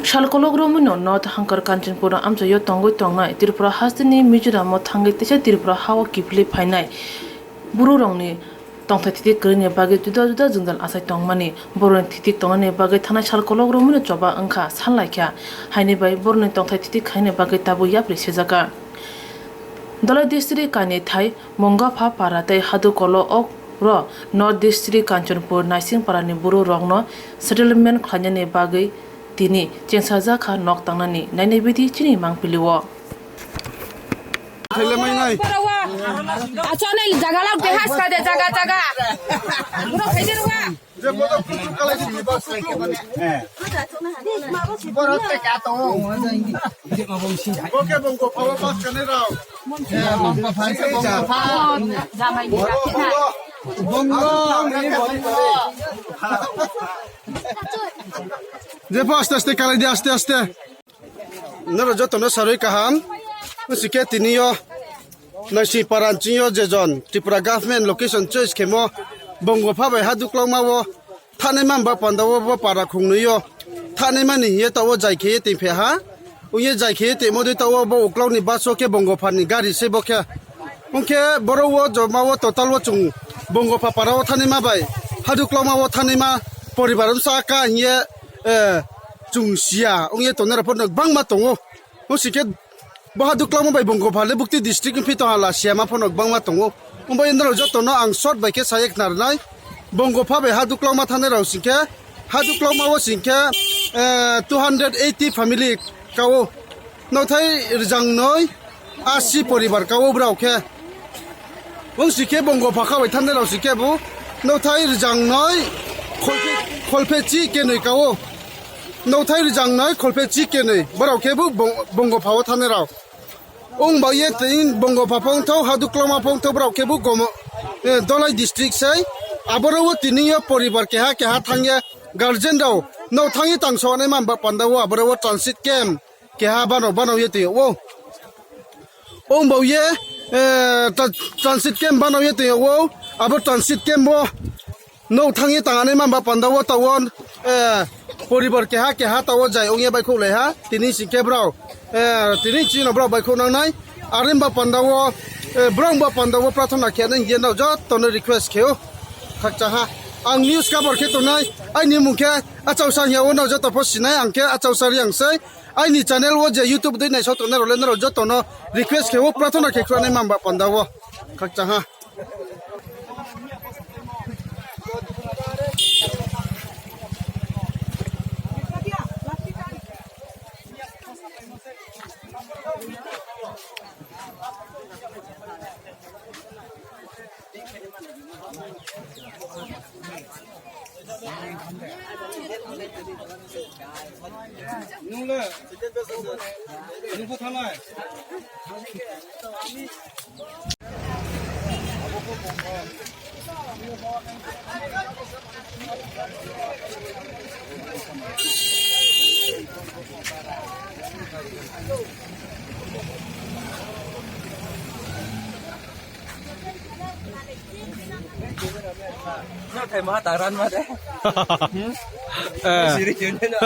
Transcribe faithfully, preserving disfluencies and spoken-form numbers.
Sal kolok romwino North Hangkar Kanchanpur amchaio tongwi tongnai Tripura hasteni Mizoram o thangwi teisa Tripura hao kiphilwi phainai buru rokni tongthai thiti kwrwini bagwi juda juda jwngjal achai tongmani. Boroni thiti tongnani bagwi thanai sal kolok romwino choba wngkha, sanlaikha, haini bai boroni tongthai thiti khaini bagwi tabuk yapri sejaka. Dhalai district kainwi thai Mongapha para tei Hadukolo o ro North district Kanchanpur Naising parani buru rokno settlement khlainani bagwi tini chengsajakha nok tangnani nainai bidi chini mangpilio. Thailamai nai. Achonai jaga lak de has ka de jaga jaga. Bro khaide ruwa. Je bodo kutu kalai sini bas. Borat te ka to. Boke bongko phawa bas kane rao. Jamai ni. Bongko. Je bas aste aste kalai di aste aste. Noro jotono sarui kaham. Usike tiniyo Naising para nchingyo je jon Tripura government location choice khemo Bongopha bai ha duklauma o thanai man ba panda o bo para khungnwi o thanai mani hiye ta o jai kheye tei phe ha. Uye jai kheye tei modwi ta o bo uklok ni bus o khe Bongopha ni gari se bo khe. Hwnkhe boro o joma o total o chwng Bongopha para o thanai ma bai ha duklauma o thanai ma poribar wngsa ka hiye, eh, chwng sia wngye tongnai rok phano bangma tongo. Usike bo ha duklauma bai Bongopha le bukti district ni phi tong hala siyama phano bangma tongo. Umbai norok jotono ang short bai khe saye khnarnai. Bongopha bai ha duklauma thanai rok singkhe ha duklauma o singkhe, eh, two hundred eighty family kao. Nothai rijang noi asi poribar kao brao khe. Wng si khe Bongopha kha bai thanai rao si khe bo nothai rijang noi kholphe, kholphe chi kenoi kao. Nothai rijang noi kholphe chi kenoi brao khe bo Bong-, Bongopha o thanai rao. Wng ba ye tei Bongopha phong thau, ha duklauma phong thau brao khe bo gomo, eh, Dhalai district sai. Aboro o tini yo poribar keha keha thang ye guardian rao no thang ye tang so nai man ba panda o aboro o transit camp keha bano bano ye twi o. O wngbaw ye, eh, tra-, transit camp bano ye twi o. Abo transit camp bo no thang ye tang ani man ba panda o ta o, eh, poribar keha keha ta o jai ong ye bai khok lai ha. Tini si khe brao, eh, tini chino brao bai khok nang nai. Arin ba panda o, eh, brao ba panda o prathana khe nang ye no joto no request khe o. Khakcha ha. Ang news cover khe tongnai. Aini mung khe Achausa hingya o no joto pho sinai ang khe Achausa Reang sei. Aini channel o je YouTube dei naisok tongnai rok le norok joto no request khe o, prathana khe khwlai nai man ba panda o. Khakcha ha. Thai ma ta ran ma de. Eh. Siri kyun na.